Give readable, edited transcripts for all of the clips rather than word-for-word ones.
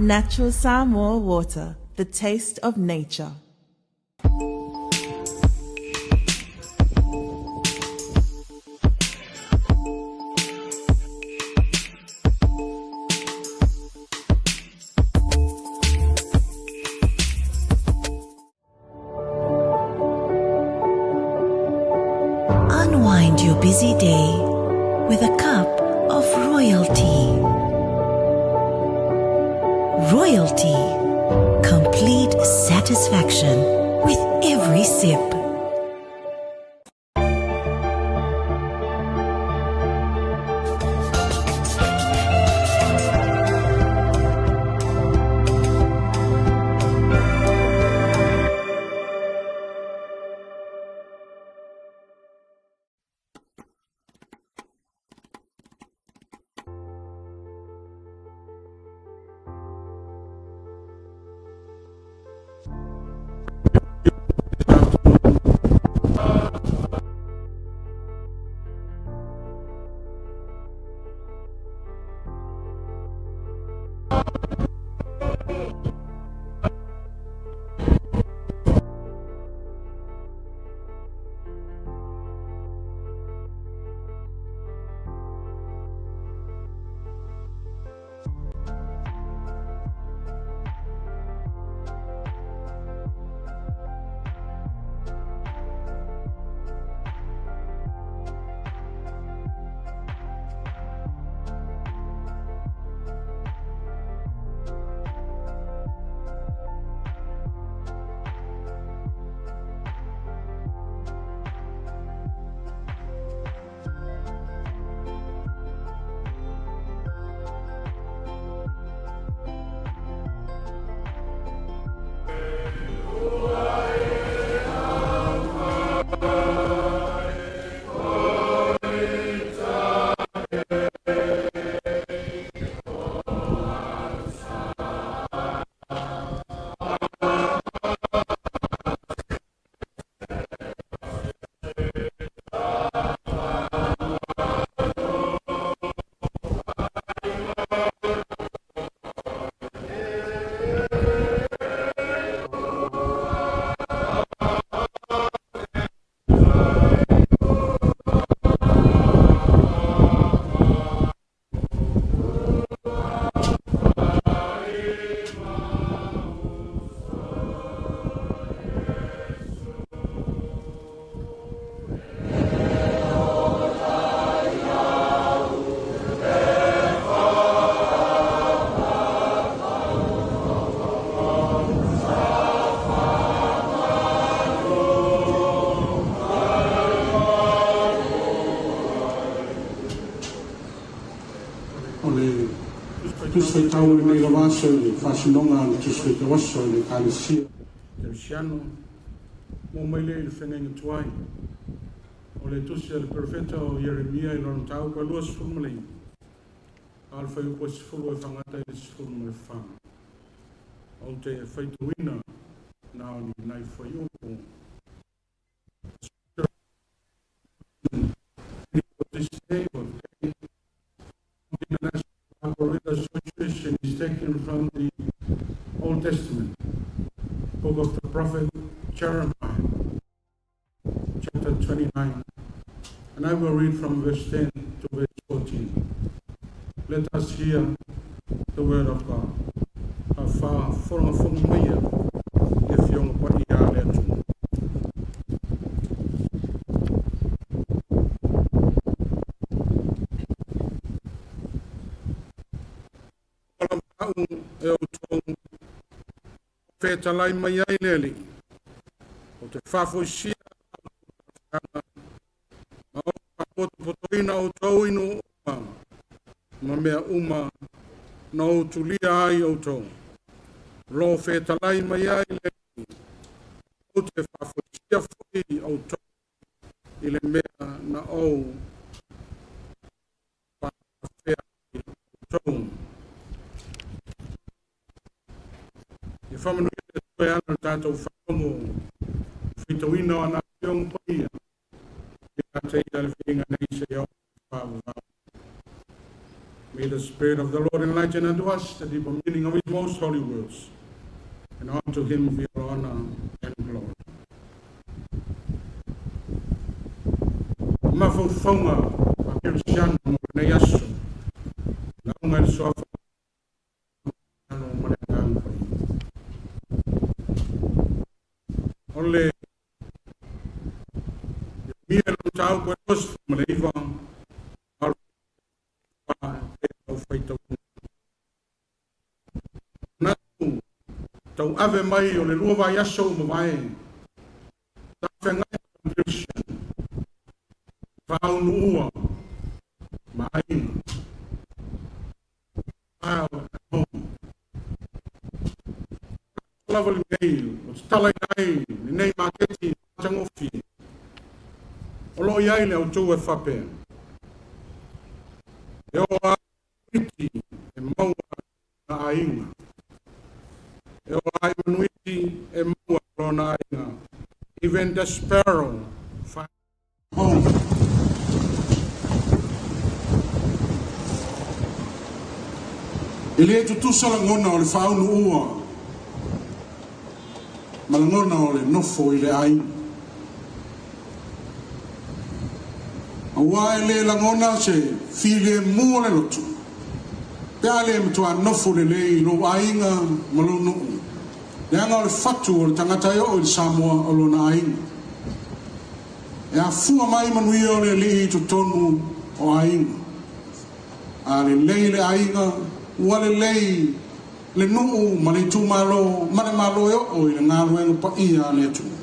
Natural Samoa water, the taste of nature. Unwind your busy day with a cup of royalty. Royalty. Complete satisfaction with every sip. O le Tusi Faitau o lenei lava aso i le faasinoga a le Tusi Faitau Aso i le Ekalesia Kerisiano, ua mai lea i le feagaiga tuai. O le tusi a le Perofeta o Ieremia i lona mataupu e 29, a o le fuaiupu e 10 e faagata i le 14. Ou te faitauina na o ni nai fuaiupu. This day of the International Bible Readers Association is taken from the Old Testament, book of the prophet Jeremiah, chapter 29, and I will read from verse 10 to verse 14. Let us hear the word of God. A faafogafoga maia le Afioga Paia a le Atua. Palamau e outou fetalai mai ai le Alii, ou te faafoisia ma ou faapotopotoina outou i nuu uma ma mea uma na ou tulia ai outou. O lo o fetalai mai ai le Alii, ou te faafoisia foi outou i le mea na ou faafea ai outou. Ia faamanuia le Atua e ala i le tatou faalogo faitauina o ana Afioga Paia, ia te ia le viiga nei seia oo i le faavavau. May the Spirit of the Lord enlighten unto us the deeper meaning of His most holy words, and unto Him be all honor and glory. Mafaufauga faakerisiano mo lenei aso, lauga i le suafa ma le Agaga Paia. O le Ieremia i lona mataupu e 29, e tau faitau manatu tauave mai o le 2 vaiaso ua mavae sa feagai ma Christian faaunuua ma aiga exile at home lava lenei o tatalaina ai lenei maketi matagofie o lo o i ai le autū e faapea e o a iti e maua lona aiga, e o ai manuiti e maua lona aiga. Even the sparrow find home. E le tutusa lagona o le faaunuua ma lagona o le nofo i le aiga. Aua e le lagona se filemu o le loto, pe a le matuā nofo lelei i lou aiga ma lou nuu, leaga o le fatu o le tagata e oo i le Samoa o lona aiga. E afua mai manuia o le alii i totonu o aiga. A lelei le aiga, ua lelei le nuu ma le itumalo ma le Malo e oo i le galuega paia a le atunuu.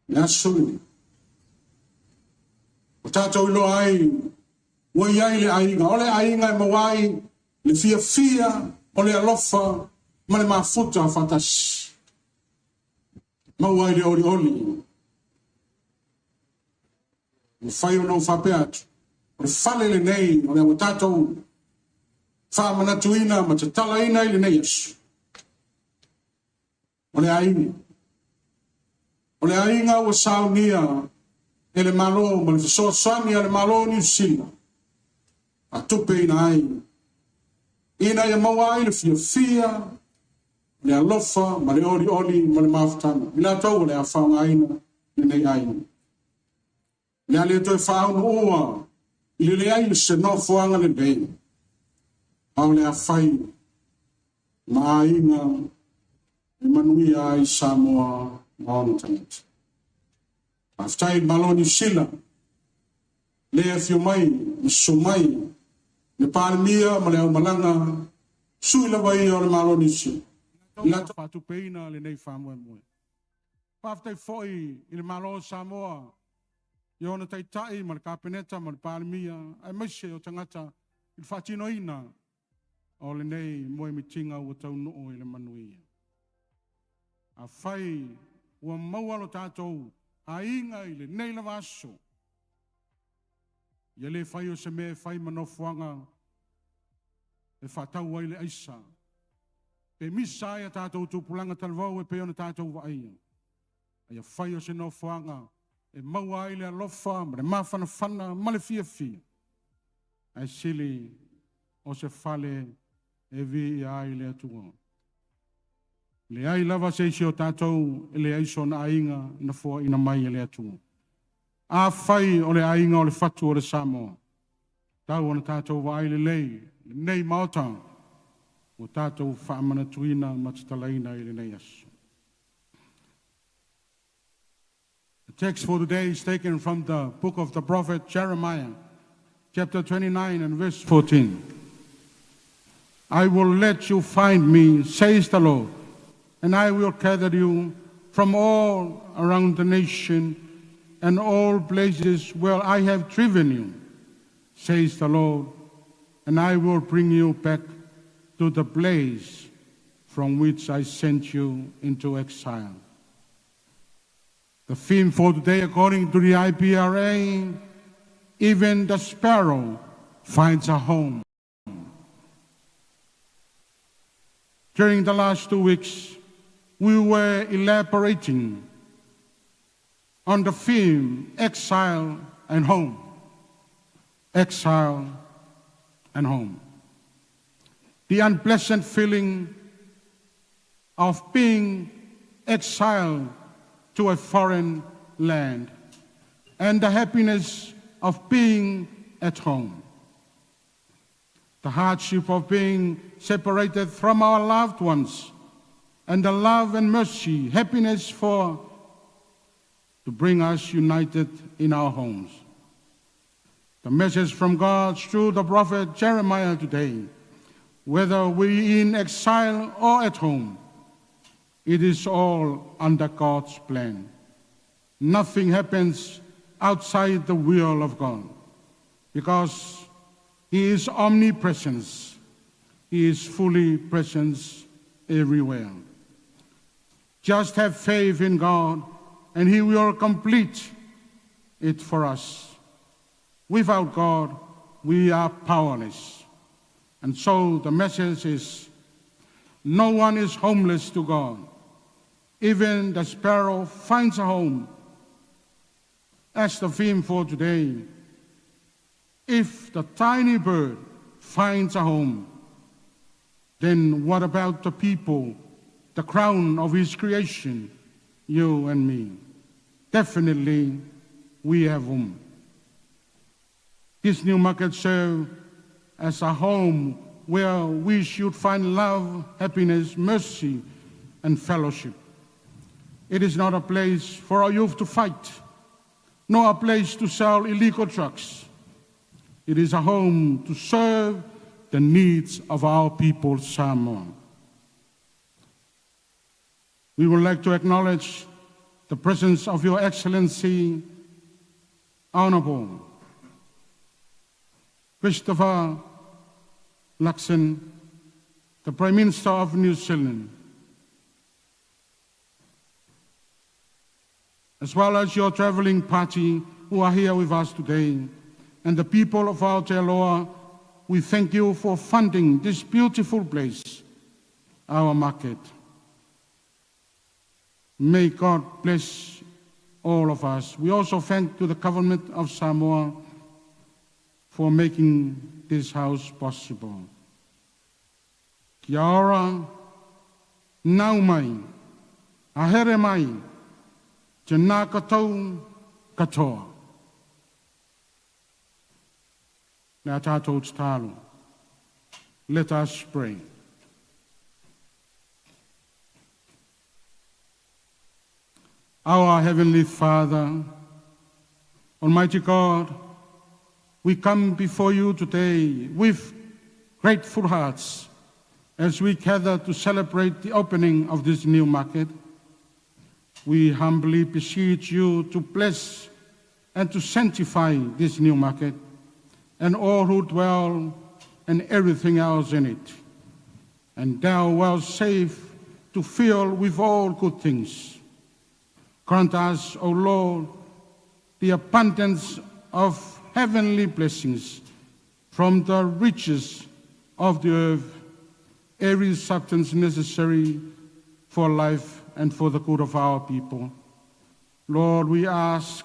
Le aso lenei, ua tatou iloa ai ua i ai le aiga. O le aiga e maua ai le fiafia o le alofa ma le mafuta faatasi. Maua ai le olioli. Mafai ona ou faapea atu, o le fale lenei o lea ua tatou faamanatuina ma tatalaina i lenei aso. O le aiga. O le aiga ua saunia e le Malo ma le fesoasoani a le Malo o Niu Sila faatupeina ai ina ia maua ai le fiafia, le alofa ma le olioli ma le mafutaga i latou o le a faaaogaina lenei aiga. O le a le toe faaunuua i le leai o se nofoaga lelei, a o le a fai ma aiga e manuia ai Samoa ma ona tagata. Faafetai i le Malo o Niu Sila, le afio mai ma susu mai le Palemia ma le aumalaga, sui lava ia o le Malo o Niu Sila. Latou faatupeina lenei faamoemoe. Faafetai foi i le Malo o Samoa i ona taitai ma le Kapeneta ma le Palemia, aemaise o tagata i le faatinoina o lenei moemitiga ua taunuu i le manuia. Afai ua maua lo tatou aiga i lenei lava aso, ia le fai o se mea e fai ma nofoaga e faatau ai le aisa, pe misa ai a tatou tupulaga talavou e pei ona tatou vaaia. Ia fai o se nofoaga e maua ai le alofa ma le mafanafana ma le fiafia, ae sili o se fale e viia ai le Atua. Leai lava se isi o tatou e leai sona aiga na foaina mai e le Atua. Afai o le aiga o le fatu o le Samoa, tau ona tatou vaai lelei lenei maota ua tatou faamanatuina ma tatalaina i lenei aso. The text for today is taken from the book of the prophet Jeremiah, chapter 29 and verse 14. "I will let you find me, says the Lord, and I will gather you from all around the nation and all places where I have driven you, says the Lord, and I will bring you back to the place from which I sent you into exile." The theme for today, according to the IPRA, "Even the Sparrow Finds a Home." During the last 2 weeks, we were elaborating On the theme Exile and Home. Exile and Home. The unpleasant feeling of being exiled to a foreign land and the happiness of being at home. The hardship of being separated from our loved ones and the love and mercy, happiness for to bring us united in our homes. The message from God through the prophet Jeremiah today, whether we in exile or at home, it is all under God's plan. Nothing happens outside the will of God because He is omnipresent. He is fully present everywhere. Just have faith in God and He will complete it for us. Without God, we are powerless. And so the message is no one is homeless to God. Even the sparrow finds a home. As the theme for today, if the tiny bird finds a home, then what about the people, the crown of his creation, you and me? Definitely, we have home. This new market serves as a home where we should find love, happiness, mercy, and fellowship. It is not a place for our youth to fight, nor a place to sell illegal drugs. It is a home to serve the needs of our people, Samoa. We would like to acknowledge the presence of Your Excellency, Honorable Christopher Luxon, the Prime Minister of New Zealand, as well as your traveling party who are here with us today, and the people of Aotearoa, we thank you for funding this beautiful place, our market. May God bless all of us. We also thank to the government of Samoa for making this house possible. Kia ora, nau mai, haere mai, tēnā koutou katoa. Le a tātou tatalo. Let us pray. Our Heavenly Father, Almighty God, we come before you today with grateful hearts as we gather to celebrate the opening of this new market. We humbly beseech you to bless and to sanctify this new market and all who dwell and everything else in it. And thou vouchsafe to fill with all good things. Grant us, O Lord, the abundance of heavenly blessings from the riches of the earth, every substance necessary for life and for the good of our people. Lord, we ask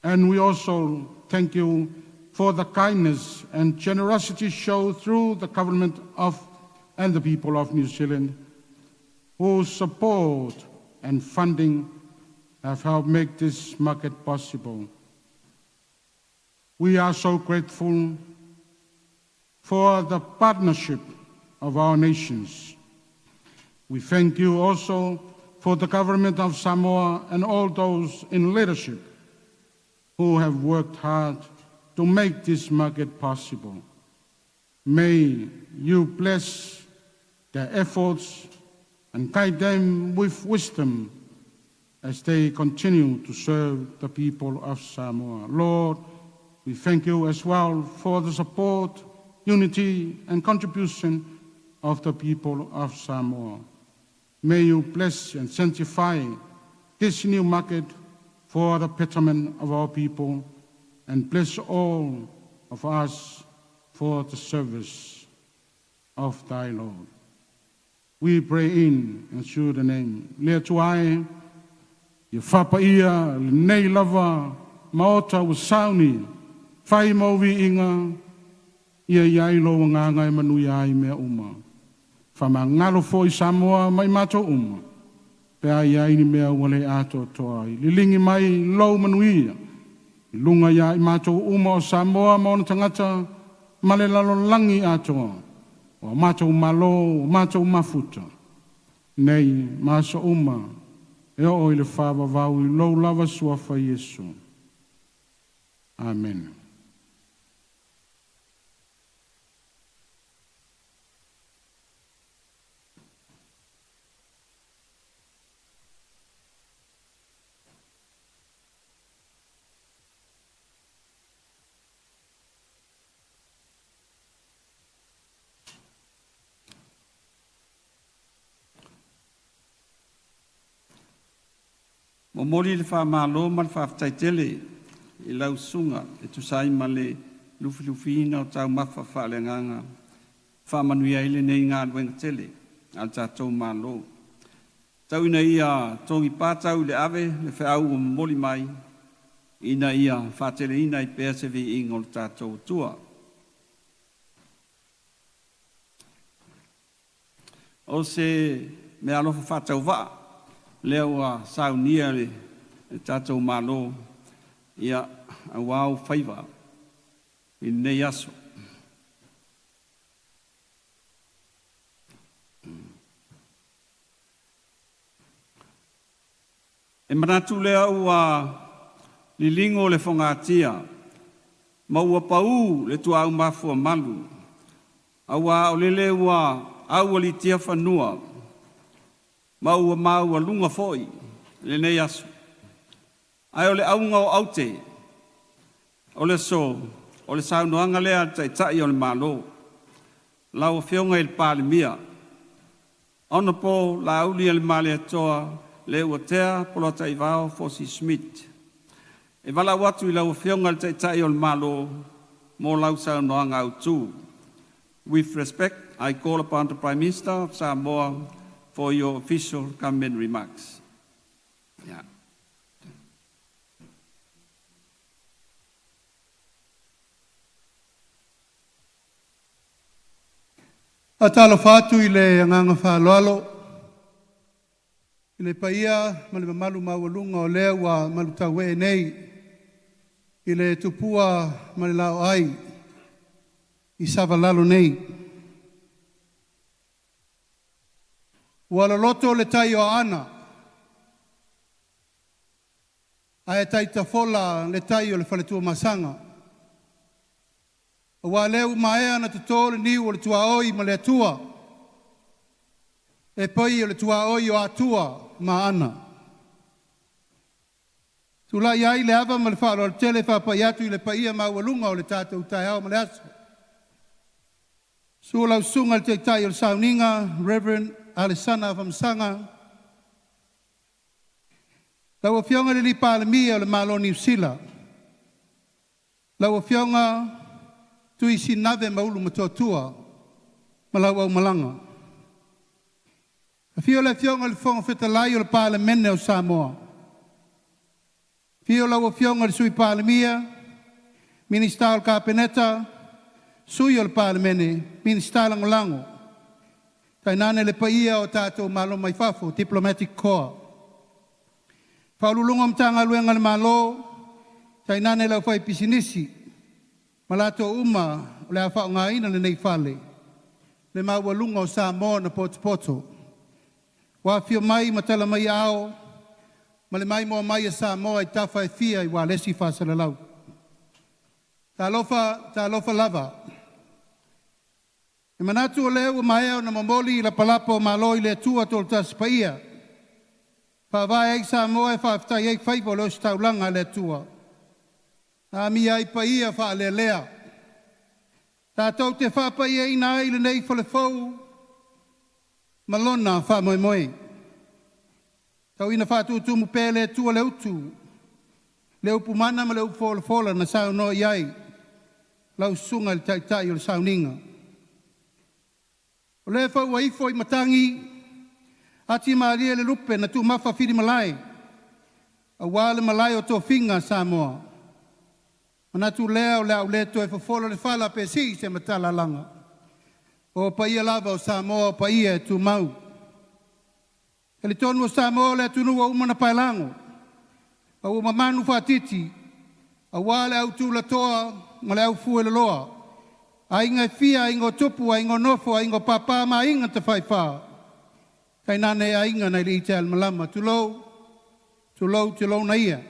and we also thank you for the kindness and generosity shown through the government of and the people of New Zealand, whose support and funding have helped make this market possible. We are so grateful for the partnership of our nations. We thank you also for the government of Samoa and all those in leadership who have worked hard to make this market possible. May you bless their efforts and guide them with wisdom as they continue to serve the people of Samoa. Lord, we thank you as well for the support, unity, and contribution of the people of Samoa. May you bless and sanctify this new market for the betterment of our people and bless all of us for the service of thy Lord. We pray in and through the name. Le Atua e, Ia faapaia lenei lava Maota ua sauni, fai ma ou viiga, ia i ai lou agaga e manuia ai mea uma. Faamagalo foi Samoa ma i matou uma, pe a i ai ni mea ua le atoatoa ai. Liligi mai lou manuia i luga ia i matou uma o Samoa ma ona tagata ma le lalolagi atoa, o a matou malo, o matou mafuta, nei ma aso uma e oo i le faavavau i lou lava suafa Iesu. Amene. Momoli le faamalo ma le faafetai tele i lau susuga e tusa ai ma le lufilufiina o taumafa faaleagaga e faamanuia ai lenei galuega tele a le tatou Malo. Tau ina ia togipa tau i le ave le feau ua momoli mai ina ia faateleina ai pea se viiga o le tatou Atua. O se meaalofa faatauvaa lea ua saunia e le tatou Malo, ia, aua ou faiva i lenei aso. E manatu lea ua liligo le fogatia ma ua pau le tuaau mafuamalu, auā o lele ua aualiitia fanua ma ua maualuga foi lenei aso. Ae o le auga o aute o le aso, o le saunoaga lea a le Taitai o le Malo, lau Afioga i le Palemia, Honourable Laaulialemalietoa Leuatea Polataivao Fosi Smith. E valaau atu i lau Afioga i le Taitai o le Malo mo lau saunoaga autu. With respect, I call upon the Prime Minister of Samoa for your official government remarks. Yeah. Faatalofa atu i le agaga faaaloalo i le paia ma le mamalu maualuga o lea ua malutauee nei i le tupua ma le laoai i Savalalo nei. Ua loloto le tai o Aana ae taitafola le tai o le Faletuamasaga. Aua o lea ua maea ona toto le niu o le tuaoi ma le Atua, e pei o le tuaoi o Atua ma Aana. Tulai ai le ava ma le faaaloalo tele e faapai atu i le paia maualuga o le tatou taeao ma le aso. Susu lau susuga i le Taitai o le Sauniga, Reverend Alesana Afamasaga, lau Afioga i le Palemia o le Malo o Niu Sila, lau Afioga Tui Sinave ma Ulumotootua ma lau aumalaga. Afio le Afioga i le Fofoga Fetalai o le Palemene o Samoa. Afio lau Afioga i le Sui Palemia, Minisita o le Kapeneta, Sui o le Palemene, Minisita Lagolago, tainane le paia o tatou malo mai fafo, Diplomatic Corps. Faauluuluga o Matagaluega a le Malo, tainane le aufaipisinisi ma latou uma o le a faaaogaina lenei fale, le maualuga o Samoa na potopoto, ua afio mai ma tala mai aao ma le maimoa mai a Samoa i tafa e fia i ualesi faasalalau. Talofa, talofa lava. E manatu o lea ua maea ona momoli lapalapa o malo i le Atua Toatasi Paia, faavae ai Samoa e faafetai ai faiva o le ositaulaga a le Atua, na amia ai paia faalealea. Tatou te faapaiaina ai lenei fale fou ma lona faamoemoe. Tauina faatutumu pea e le Atua le utu, le upu mana ma le upu folafola na saunoa i ai lau susuga i le Taitai o le Sauniga. O lea foi ua ifo i matagi, ati malie le lupe na tumafa filimalae. Auā le malae o tofiga a Samoa. Manatu lea o le a ou le toe fofola le fala pe sii se matalalaga. O paia lava o Samoa o paia e tumau. Talitonu o Samoa o le atunuu ua uma ona paelago, ma ua mamanu faatiti, aua le au tulatoa ma le au fueloloa, aiga e fia, aiga o tupu, aiga o nofo, aiga o papa ma aiga tafaifa, tainane aiga nai le ita a le malama. Tulou, tulou, tulouna ia.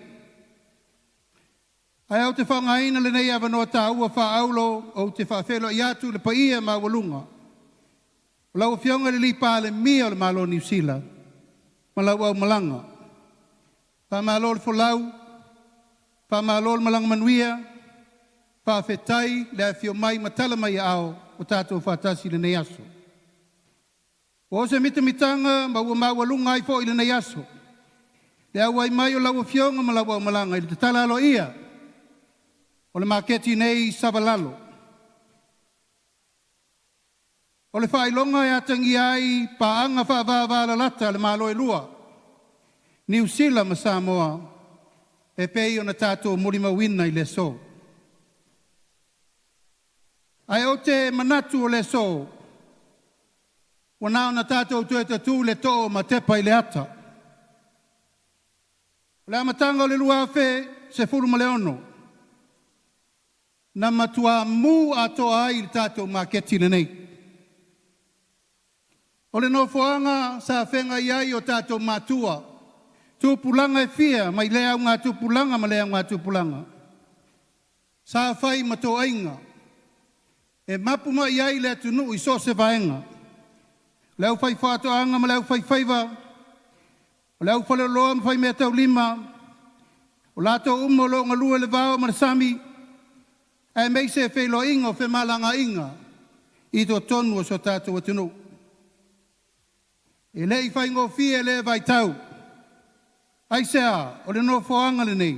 Ae ou te faaaogaina lenei avanoa taua faaauro ou te faafeiloai atu i le paia maualuga o lau Afioga i le Palemia o le Malo o Niu Sila ma lau aumalaga. Faamalo le folau, faamalo le malaga manuia, faafetai le afio mai ma tala mai aao o tatou faatasi i lenei aso. Ua o se mitamitaga ma ua maualuga ai foi lenei aso, le auai mai o lau Afioga ma lau aumalaga i le tatala aloaia o le maketi nei i Savalalo. O le faailoga e atagia ai paaga faavavalalata a le Malo e lua, Niu Sila ma Samoa, e pei ona tatou molimauina i le aso. Ae ou te manatu o le aso, ua na ona tatou toe tatū le too ma tepa i le ata. O le amataga o le 2016, na matuā mu atoa ai le tatou maketi lenei. O le nofoaga sa feagai ai o tatou matua, tupulaga e fia mai lea augatupulaga ma lea augatupulaga, sa fai ma toaiga, e mapu mai ai le atunuu i so o se vaega, o le aufaifaatoaga ma le aufaifaiva, o le aufaleoloa ma faimeataulima, o latou uma o lo o galue i le vao ma le sami, aemaise feiloaiga o femalagaaiga i totonu o si o tatou atunuu. E le i faigofie lea vaitau. Aisea? O le nofoaga lenei,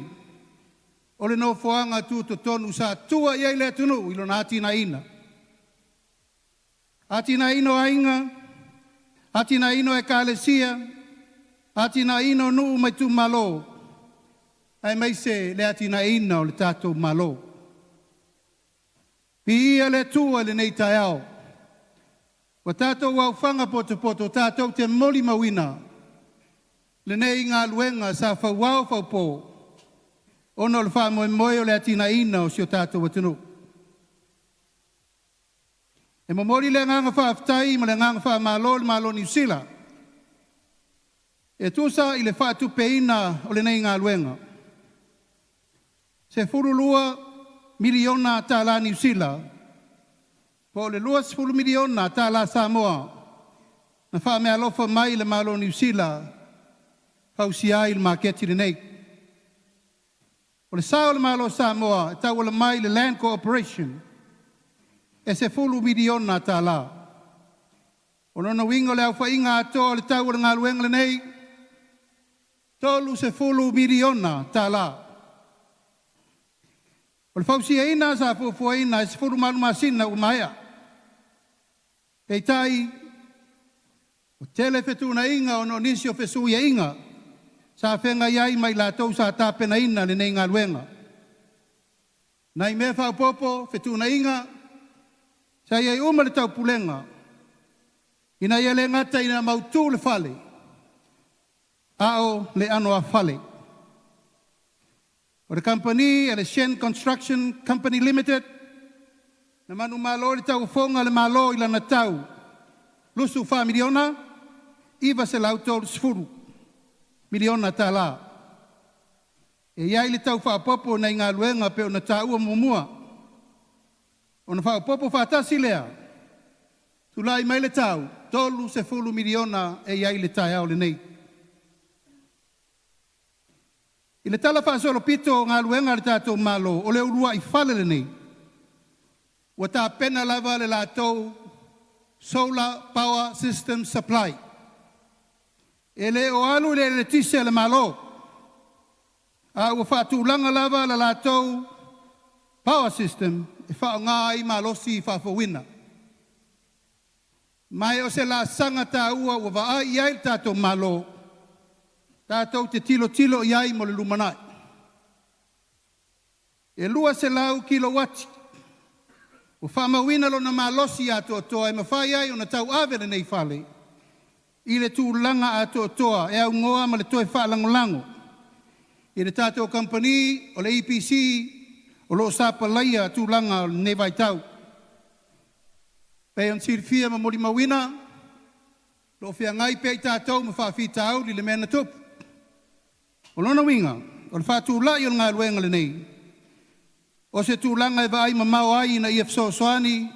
o le nofoaga tutotonu sa tua i ai le atunuu i lona atinaeina. Atinaeina o aiga, atinaeina o ekalesia, atinaeina o nuu ma itumalo, aemaise le atinaeina o le tatou Malo. Viia le Atua i lenei taeao. Ua tatou aofaga potopoto tatou te molimauina lenei galuega sa fauao faupo ona o le faamoemoe o le atinaeina o si o tatou atunuu. E momoli le agaga faafetai ma le agaga faamalo i le Malo o Niu Sila e tusa i le faatupeina o lenei galuega. $12 miliona tala Niu Sila po o le $20 miliona tala Samoa na faameaalofa mai le Malo o Niu Sila fausia ai le maketi lenei. O le sao o le Malo o Samoa e tauala mai le Land Corporation e $10 miliona tala. O lona uiga o le aofaiga atoa o le tau o le galuega lenei, $30 miliona tala. O le fausiaina sa fuafuaina e 18 masina ua maea. Peitai, ua tele fetuunaiga ona o nisi o fesuiaiga sa feagai ai ma i latou sa tapenaina lenei galuega. Nai mea faaopoopo, fetuunaiga, sa i ai uma le taupulega ina ia le gata ina mautu le fale, a o le anoāfale. O le kamupani a le Shen Construction Company Limited na manumalo i le tauofoga a le Malo i lana tau $24 miliona 930 miliona tala. E i ai le tau faaopoopo nai galuega pei ona taua muamua. Ona faaopoopo faatasi lea, tulai mai le tau $30 miliona e i ai le taeao lenei. I le tala faasolopito o galuega a le tatou Malo, o le uluai fale lenei, ua tapena lava le latou solar power system supply. E le o alu i le eletise a le Malo, a ua faatulaga lava le latou power system e faaaoga ai malosi faafouina. Ma e o se laasaga taua ua vaai i ai le tatou Malo. Tatou te tilotilo i ai mo le lumanai. E 200 kilouati ua faamauina lona malosi atoatoa e mafai ai ona tauave lenei fale i le tulaga atoatoa e aunoa ma le toe faalagolago i le tatou kamupani o le EPC o lo o sapalaia tulaga o lenei vaitau. Pei ona silafia ma molimauina, o lo o feagai pea i tatou ma faafitauli i le mea na tupu. O lona uiga, o le faatulai o le galuega lenei, o se tulaga e vaai mamao ai ina ia fesoasoani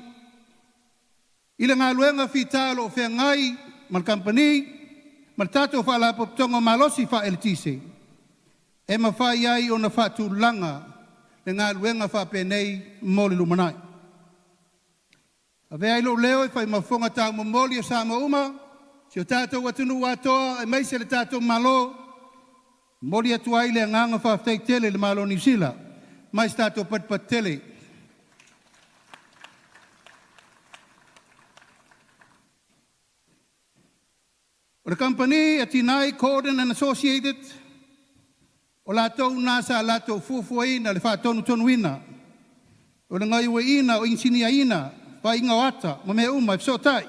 i le galuega fita o lo o feagai ma le kamupani ma le tatou Faalapotopotoga o Malosi Faaeletise e mafai ai ona faatulaga le galuega faapenei mo le lumanai. Avea ai lou leo e fai ma fofoga taumomoli o Samoa uma, si o tatou atunuu atoa aemaise le tatou Malo, momoli atu ai le agaga faafetai tele i le Malo o Niu Sila, mai se tatou patupatu tele. O le kamupani a Tinai Cordon and Associated, o latou na sa latou fuafuaina le faatonutonuina o le gaoioiina o inisinia vaaiga o ata ma mea uma e fesootai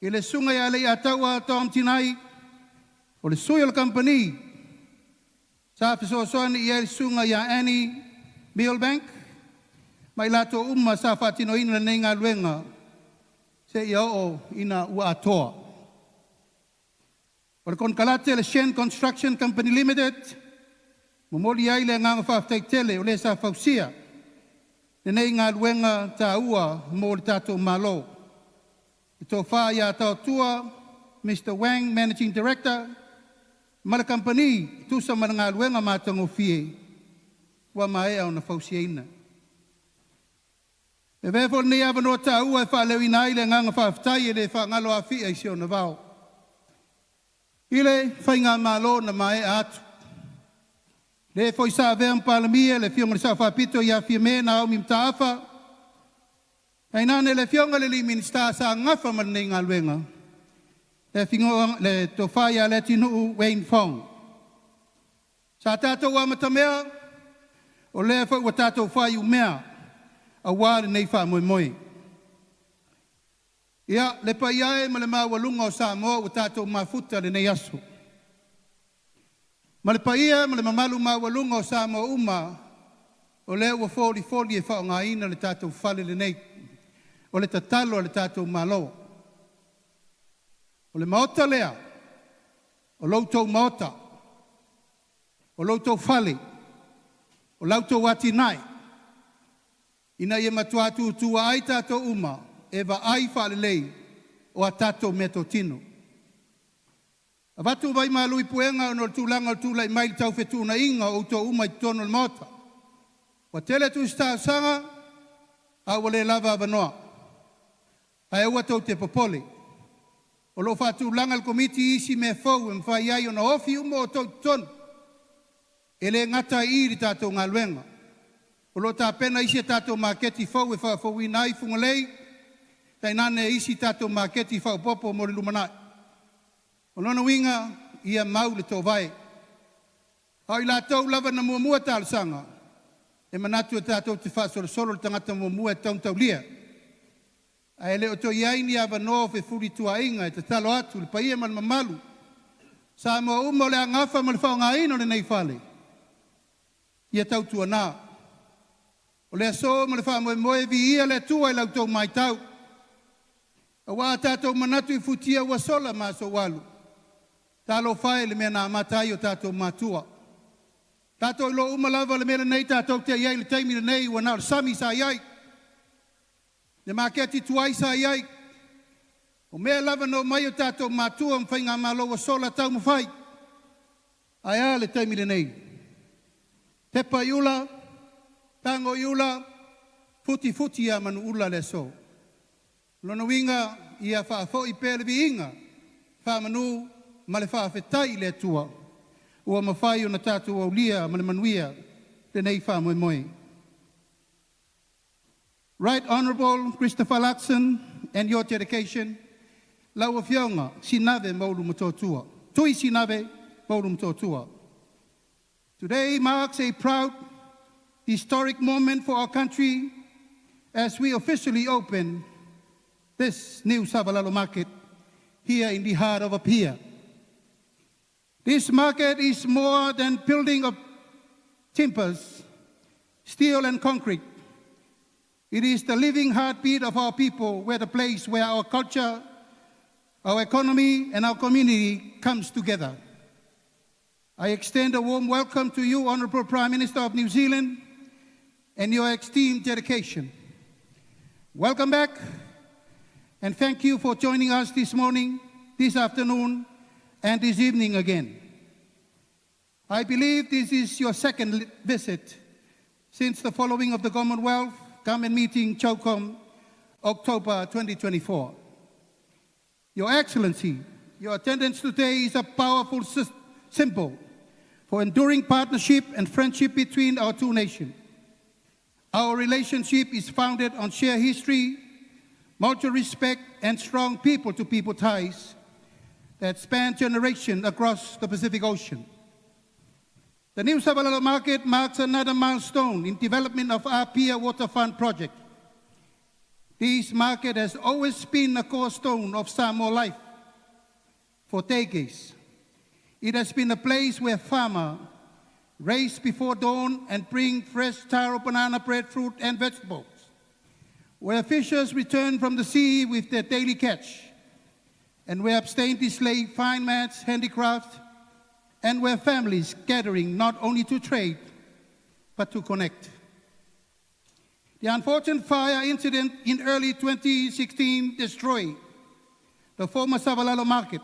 i le susuga ia Leiataua Tom Tinai, o le sui o le kamupani sa fesoasoani i ai le susuga ia Annie Milbank ma i latou uma sa faatinoina lenei galuega seia oo ina ua atoa. O le konekarate le Shen Construction Company Limited, momoli ai le agaga faafetai tele o le sa fausia lenei galuega taua mo le tatou Malo. Le tofa ia Taotua Mr. Wang, Managing Director, ma le kamupani tusa ma le galuega matagofie ua maea ona fausiaina. E avea foi lenei avanoa taua e faaleoina ai le agaga faafetai e le faagalo Afia i si ona vao. I le faigamalo na maea atu, le foi sa avea ma Palemia le Afioga i le Sao Faapito ia Fiame Naomi Mataafa, tainane le Afioga i le alii Minisita sa gafa ma lenei galuega, le afioga le tofa ia Leatinuu Wayne Fong. Sa tatou amatamea, o lea foi ua tatou faaiumea aua lenei faamoemoe. Ia, le paia e ma le maualuga o Samoa ua tatou mafuta i lenei aso. Ma le paia ma le mamalu maualuga o Samoa uma, o lea ua folifoli e faaaogaina le tatou fale lenei. O le tatalo a le tatou Malo. O le maota lea, o lo outou maota, o lo outou fale, o la outou atinae, ina ia matua tutua ai tatou uma e vaai faalelei o a tatou meatotino. Avatu vai malu i puega ona o le tulaga o le tulai mai i le tau fetuunaiga o outou uma i totonu o le Maota. Ua tele tusi talosaga, a ua le lava avanoa. Ae aua tou te popole. O lo o faatulaga e le Komiti isi mea fou e mafai ai ona ofi uma outou i totonu. E le gata ai i i le tatou galuega. O lo o tapena isi a tatou maketi fou e faafouina ai Fugalei, tainane isi tatou maketi faaopoopo mo le lumanai. O lona uiga, ia mau le toovae. A o i latou lava na muamua talosaga, e manatu e tatou te faasolosolo le tagata muamua e tatau ona taulia. Ae le o toe i ai ni avanoa o fefulituaaiga e tatalo atu i le paia ma le mamalu o Samoa uma o le a gafa ma le faaaogaina o lenei fale, ia tautuana. O le aso ma le faamoemoe, viia le Atua i la outou matau. Aua a tatou manatu i futia ua sola ma aso ua alu, talofa e i le mea na amata ai o tatou matua. Tatou iloa uma lava le mea lenei tatou te i ai i le taimi lenei ua na o le sami sa i ai, le maketi tuai sa i ai, o mea lava na omai o tatou matua ma faigamalo ua sola taumafai. Ae a le taimi lenei? Pepa i ula, tago i ula, futifuti ia manuula le aso. O lona uiga, ia faafoi pea le viiga, faamanu ma le faafetai i le Atua ua mafai ona tatou aulia ma le manuia lenei faamoemoe. Right Honourable Christopher Luxon and your dedication, lau Afioga Sinave Maulu Motootua, Tui Sinave Maulu Motootua. Today marks a proud historic moment for our country as we officially open this new Savalalo market here in the heart of Apia. This market is more than building of timbers, steel and concrete. It is the living heartbeat of our people, where the place where our culture, our economy, and our community comes together. I extend a warm welcome to you, Honourable Prime Minister of New Zealand, and your esteemed dedication. Welcome back, and thank you for joining us this morning, this afternoon, and this evening again. I believe this is your second visit since the following of the Commonwealth Government Meeting, CHOGM, October 2024. Your Excellency, your attendance today is a powerful symbol for enduring partnership and friendship between our two nations. Our relationship is founded on shared history, mutual respect, and strong people to people ties that span generations across the Pacific Ocean. The new Savalalo market marks another milestone in development of our Apia Waterfront project. This market has always been a cornerstone of Samoa life for decades. It has been a place where farmers race before dawn and bring fresh taro, banana, breadfruit, and vegetables, where fishers return from the sea with their daily catch, and where abstain display fine mats, handicraft, and where families gathering not only to trade, but to connect. The unfortunate fire incident in early 2016 destroyed the former Savalalo market.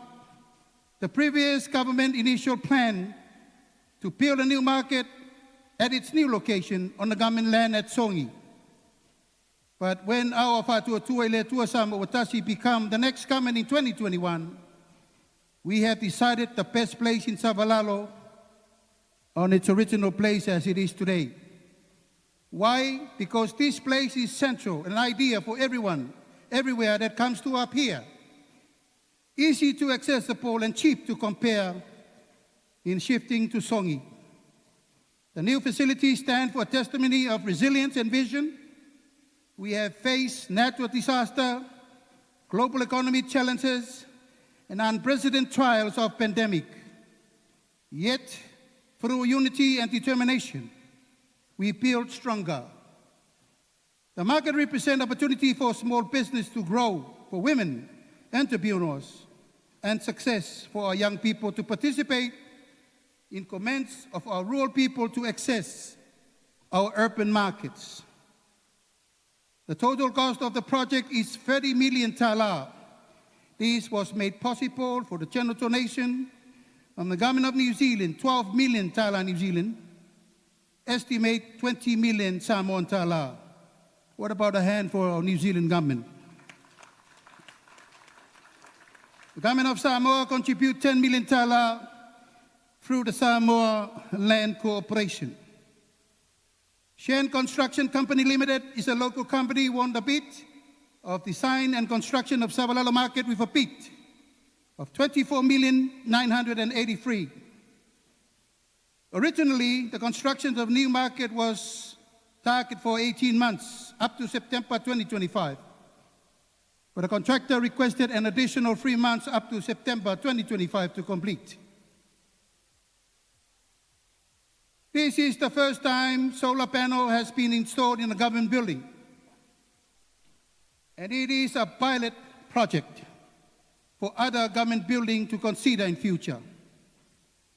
The previous government initial plan to build a new market at its new location on the government land at Sogi. But when our Faatuatua i le Atua Samoa ua Tasi become the next government in 2021, we have decided the best place in Savalalo on its original place as it is today. Why? Because this place is central, an idea for everyone, everywhere that comes to Apia. Easy to accessible and cheap to compare in shifting to Sogi. The new facilities stand for a testimony of resilience and vision. We have faced natural disaster, global economy challenges, and unprecedented trials of pandemic. Yet, through unity and determination, we build stronger. The market represents opportunity for small business to grow, for women, entrepreneurs, and success for our young people to participate in commence of our rural people to access our urban markets. The total cost of the project is 30 million tala. This was made possible for the general donation from the government of New Zealand, 12 million tala New Zealand, estimate 20 million Samoan tala. What about a hand for our New Zealand government? The government of Samoa contribute 10 million tala through the Samoa Land Corporation. Shen Construction Company Limited is a local company won the bid of design and construction of Savalalo Market with a bid of 24,983. Originally, the construction of new market was targeted for 18 months, up to September 2025. But the contractor requested an additional 3 months up to September 2025 to complete. This is the first time solar panel has been installed in a government building. And it is a pilot project for other government buildings to consider in future.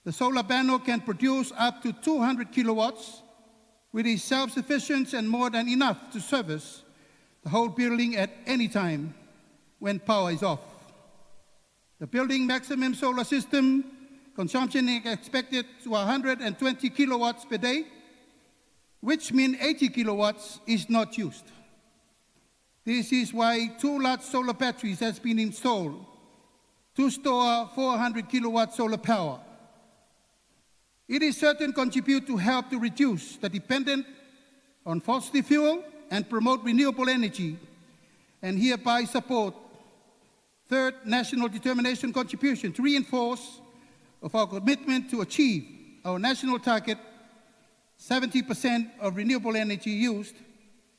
The solar panel can produce up to 200 kilowatts, which is self-sufficient and more than enough to service the whole building at any time when power is off. The building maximum solar system consumption is expected to 120 kilowatts per day, which means 80 kilowatts is not used. This is why two large solar batteries has been installed to store 400 kilowatt solar power. It is certain contribute to help to reduce the dependence on fossil fuel and promote renewable energy, and hereby support third national determination contribution to reinforce of our commitment to achieve our national target 70% of renewable energy used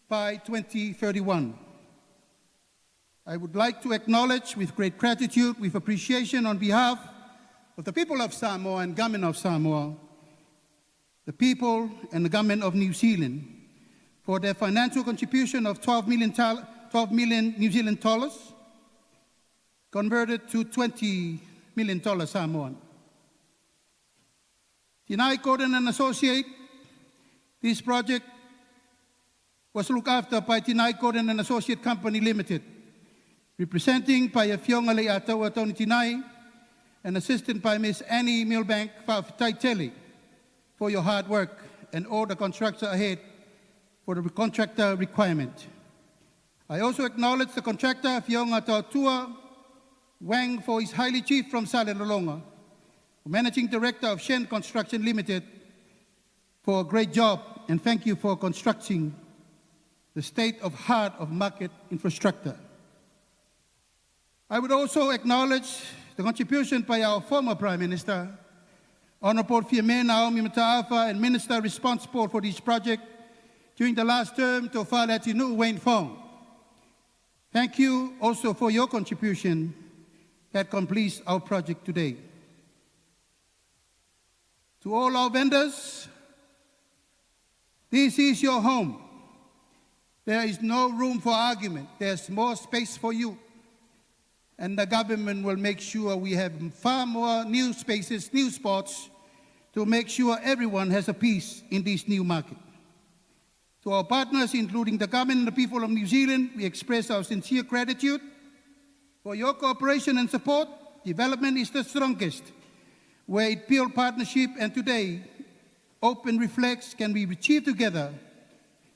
by 2031. I would like to acknowledge with great gratitude, with appreciation on behalf of the people of Samoa and government of Samoa, the people and the government of New Zealand for their financial contribution of 12 million, 12 million New Zealand dollars, converted to $20 million Samoan. Tinai Gordon and Associate, this project was looked after by Tinai Gordon and Associate Company Limited, representing by Afioga Leiataua Tony Tinai and assisted by Ms. Annie Milbank Fa'afetai for your hard work and all the constructor ahead for the contractor requirement. I also acknowledge the contractor Fionga Tautua Wang for his highly chief from Salelologa, managing director of Shen Construction Limited, for a great job and thank you for constructing the state of heart of market infrastructure. I would also acknowledge the contribution by our former Prime Minister, Honorable Fiame Naomi Mataafa, and Minister responsible for this project during the last term, Tofa Leatinu'u Wayne Fong. Thank you also for your contribution that completes our project today. To all our vendors, this is your home. There is no room for argument. There's more space for you. And the government will make sure we have far more new spaces, new spots, to make sure everyone has a piece in this new market. To our partners, including the government and the people of New Zealand, we express our sincere gratitude for your cooperation and support. Development is the strongest where it builds partnership, and today, open reflects can be achieved together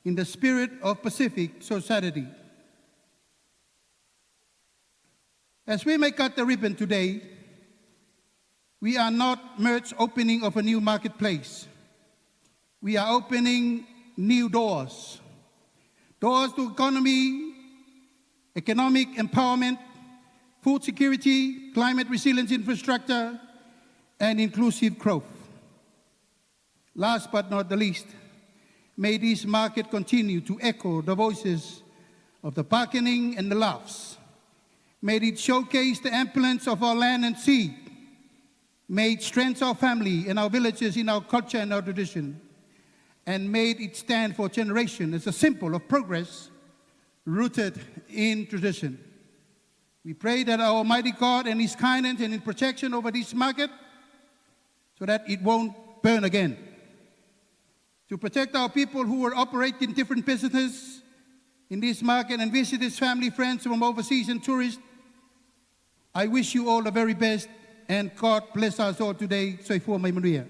in the spirit of Pacific society. As we may cut the ribbon today, we are not merge opening of a new marketplace. We are opening new doors. Doors to economy, economic empowerment, food security, climate resilience infrastructure, and inclusive growth. Last but not the least, may this market continue to echo the voices of the bargaining and the laughs. May it showcase the ambience of our land and sea. May it strengthen our family and our villages in our culture and our tradition. And may it stand for generation as a symbol of progress rooted in tradition. We pray that our Almighty God and His kindness and His protection over this market so that it won't burn again. To protect our people who are operating different businesses in this market and visitors, family, friends from overseas and tourists, I wish you all the very best and God bless us all today. Soifua ma ia manuia.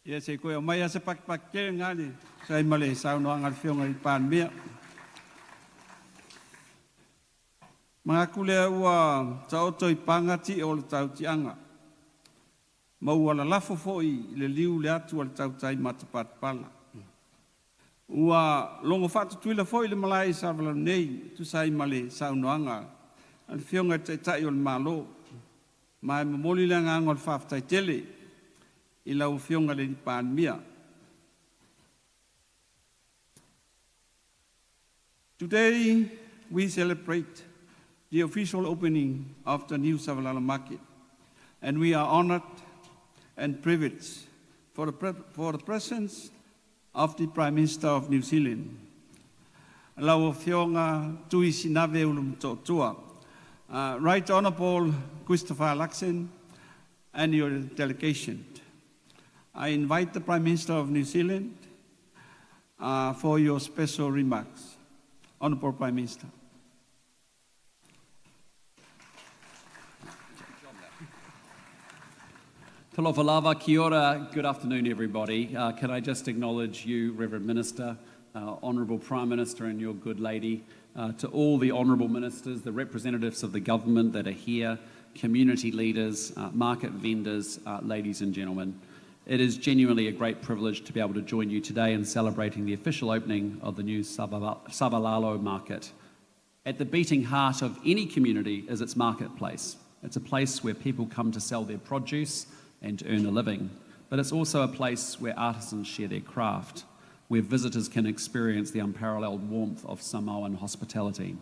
Ia se i toe aumaia se pakipaki tele lena e tusa ai ma le saunoaga a le Afioga i le Palemia. Manatu lea ua taoto i paga ti'a o le tautiaga, ma ua lalafo foi i le liu le atu a le tautai matapatapala. Ua logo faatutuila foi le malae i Savalalo nei e tusa ai ma le saunoaga a le Afioga i le Taitai o le Malo. Ma e momoli le agaga o le faafetai tele i lau Afioga i le Palemia. Today we celebrate the official opening of the new Savalalo market, and we are honored and privileged for the presence of the Prime Minister of New Zealand, lau Afioga Tui Sinave Ulumatua, Right Honorable Christopher Luxon, and your delegation. I invite the Prime Minister of New Zealand for your special remarks. Honorable Prime Minister. Talofa lava, kia ora. Good afternoon, everybody. Can I just acknowledge you, Reverend Minister, Honourable Prime Minister, and your good lady, to all the honourable ministers, the representatives of the government that are here, community leaders, market vendors, ladies and gentlemen. It is genuinely a great privilege to be able to join you today in celebrating the official opening of the new Savalalo market. At the beating heart of any community is its marketplace. It's a place where people come to sell their produce and earn a living, but it's also a place where artisans share their craft, where visitors can experience the unparalleled warmth of Samoan hospitality.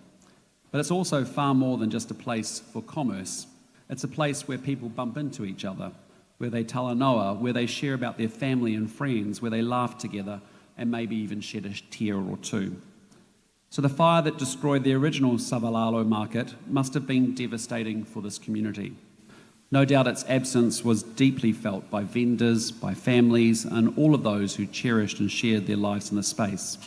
But it's also far more than just a place for commerce. It's a place where people bump into each other, where they talanoa, where they share about their family and friends, where they laugh together and maybe even shed a tear or two. So the fire that destroyed the original Savalalo market must have been devastating for this community. No doubt its absence was deeply felt by vendors, by families, and all of those who cherished and shared their lives in the space.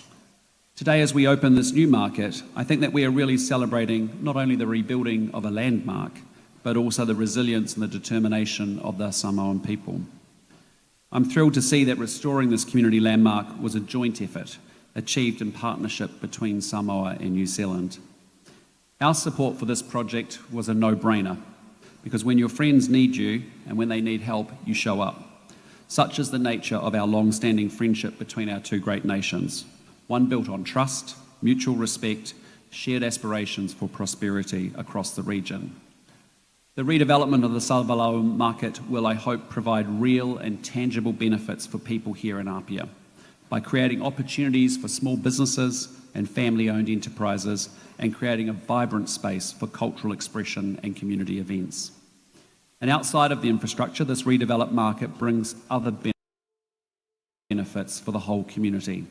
Today, as we open this new market, I think that we are really celebrating not only the rebuilding of a landmark, but also the resilience and the determination of the Samoan people. I'm thrilled to see that restoring this community landmark was a joint effort achieved in partnership between Samoa and New Zealand. Our support for this project was a no-brainer because when your friends need you and when they need help, you show up. Such is the nature of our long standing friendship between our two great nations, one built on trust, mutual respect, shared aspirations for prosperity across the region. The redevelopment of the Savalalo market will, I hope, provide real and tangible benefits for people here in Apia by creating opportunities for small businesses and family owned enterprises and creating a vibrant space for cultural expression and community events. And outside of the infrastructure, this redeveloped market brings other benefits for the whole community,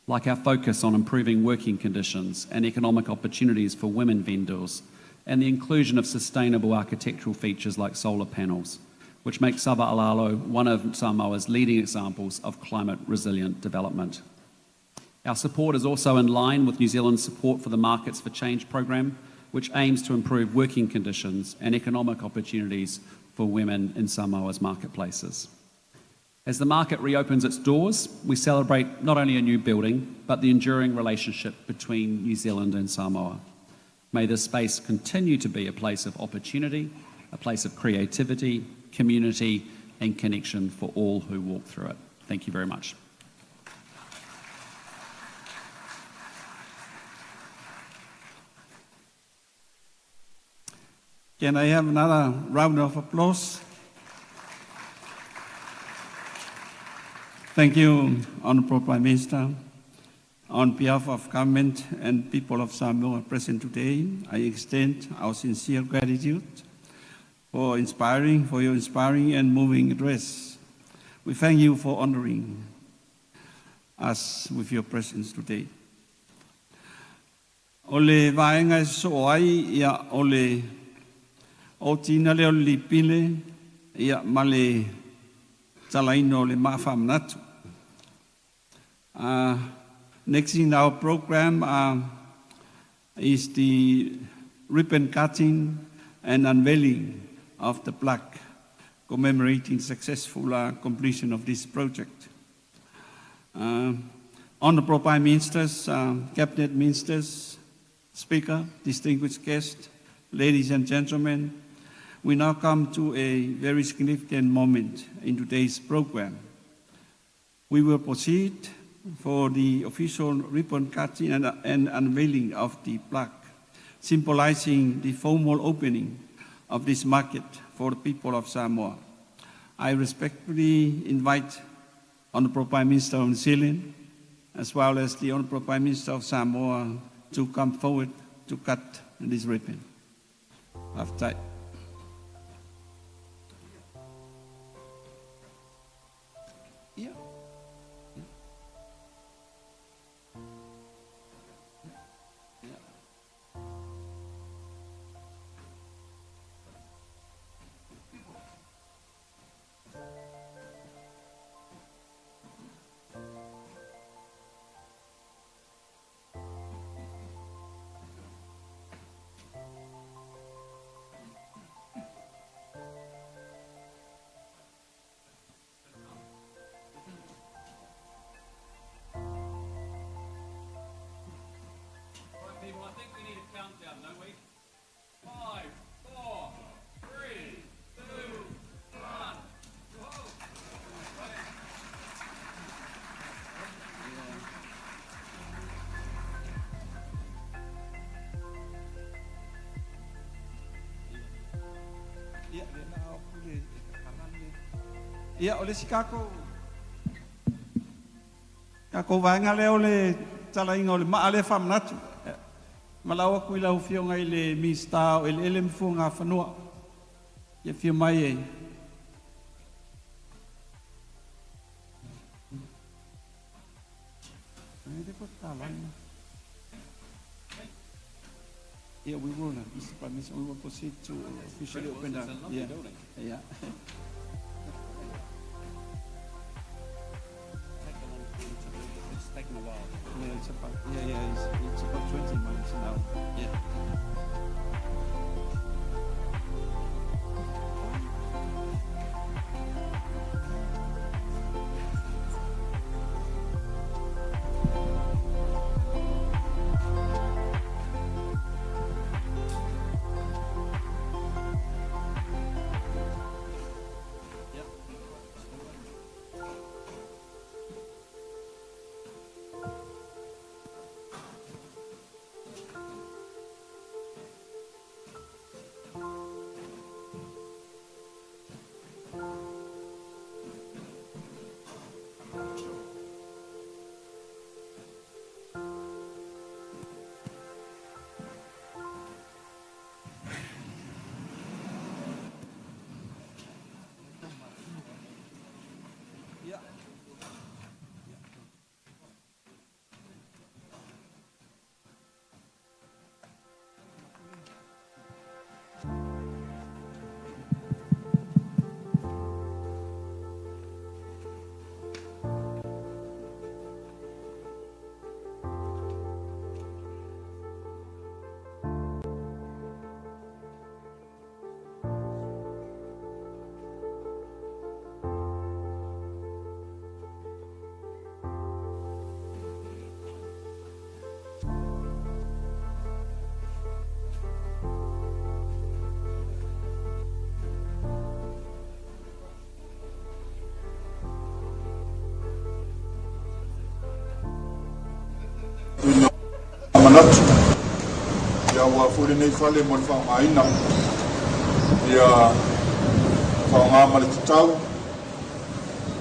like our focus on improving working conditions and economic opportunities for women vendors, and the inclusion of sustainable architectural features like solar panels, which makes Savalalo one of Samoa's leading examples of climate resilient development. Our support is also in line with New Zealand's support for the Markets for Change program, which aims to improve working conditions and economic opportunities for women in Samoa's marketplaces. As the market reopens its doors, we celebrate not only a new building, but the enduring relationship between New Zealand and Samoa. May this space continue to be a place of opportunity, a place of creativity, community, and connection for all who walk through it. Thank you very much. Can I have another round of applause? Thank you, Honorable Prime Minister. On behalf of government and people of Samoa present today, I extend our sincere gratitude for inspiring, for your inspiring and moving address. We thank you for honoring us with your presence today. O le vaega e sosoo ai, ia, o le otiina lea o le lipile, ia, ma le talaina o le maa faamanatu. Next in our program is the ribbon cutting and unveiling of the plaque commemorating successful completion of this project. Honorable Prime Ministers, Cabinet Ministers, Speaker, distinguished guests, ladies and gentlemen, we now come to a very significant moment in today's program. We will proceed for the official ribbon cutting and unveiling of the plaque, symbolizing the formal opening of this market for the people of Samoa. I respectfully invite Honorable Prime Minister of New Zealand, as well as the Honorable Prime Minister of Samoa, to come forward to cut this ribbon. After. Yeah. Right, people, I think we need a countdown, don't we? 5, 4, 3, Ia, lea la o atu le takalale. Ia, o le isi tatou, tatou vaega lea o le talaiga o le maa lea e faamanatu. Valaau atu i lau Afioga i le Minisita o Eleele ma Fuagafanua, e afio mai e Yeah, we will, Mr. Prime Minister. We will proceed to officially open the. Yeah. It's taken a while. Yeah, it's about yeah, it's about 20 minutes now. Yeah. Manatu ia ua foi lenei fale mo le faaaogaina ia faaaoga ma le tatau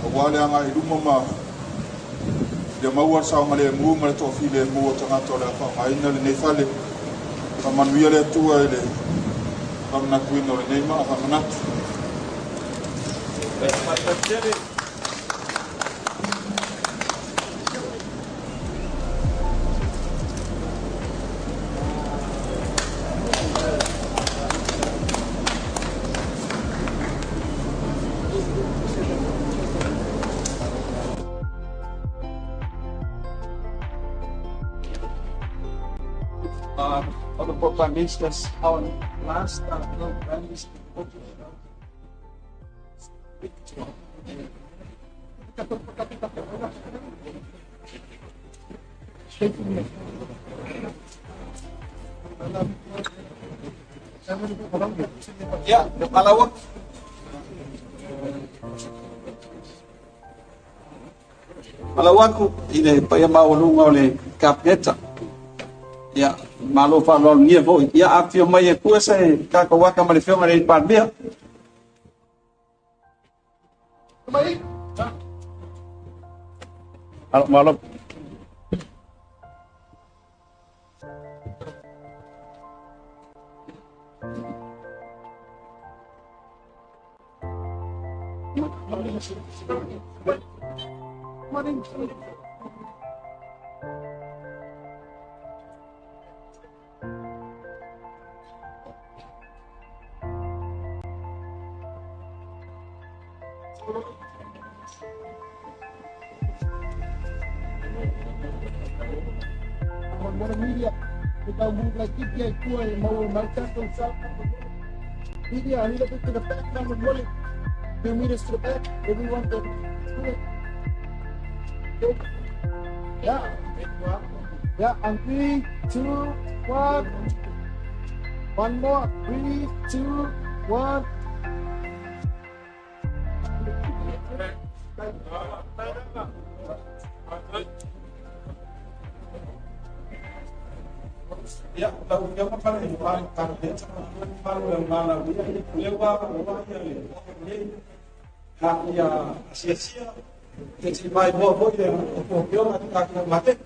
aua le agai i luma ma ia maua le saogalemu ma le toafilemu o tagata o le a faaaogaina lenei fale. Faamanuia le Atua i le faamanatuina o lenei maa faamanatu. Honorable Prime Minister, our last no, Prime Minister. Ya, Malawak. Malawaku i le paia maualuga o le Kapeneta. Ia, malo faaaloalogia foi. Ia, afifio mai e kua se tatou aka ma le Afioga i le Palemia. Malo, malo. Media, a little bit to the back, number one. 2 meters to the back. Everyone can do it. Okay. Yeah. Yeah, and 3, 2, 1. One more. 3, 2, 1. Ia, lau Afioga ma le Kapeneta ma le mamalu e valaaulia, o lea ua avanoa le nei a ia asiasia te si mai moa foi le afioga i tatou maketi.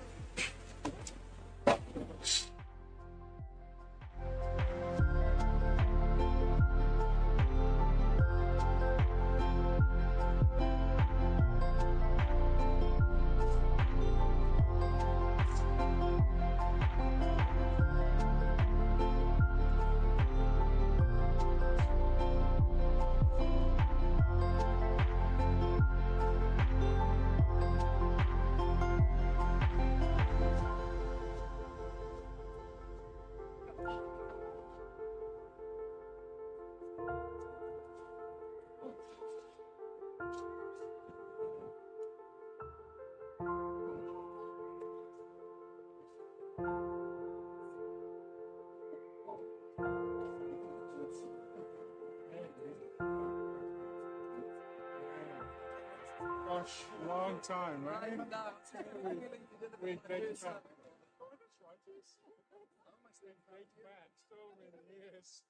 Gosh, long time, right? We date back. We date back so many years.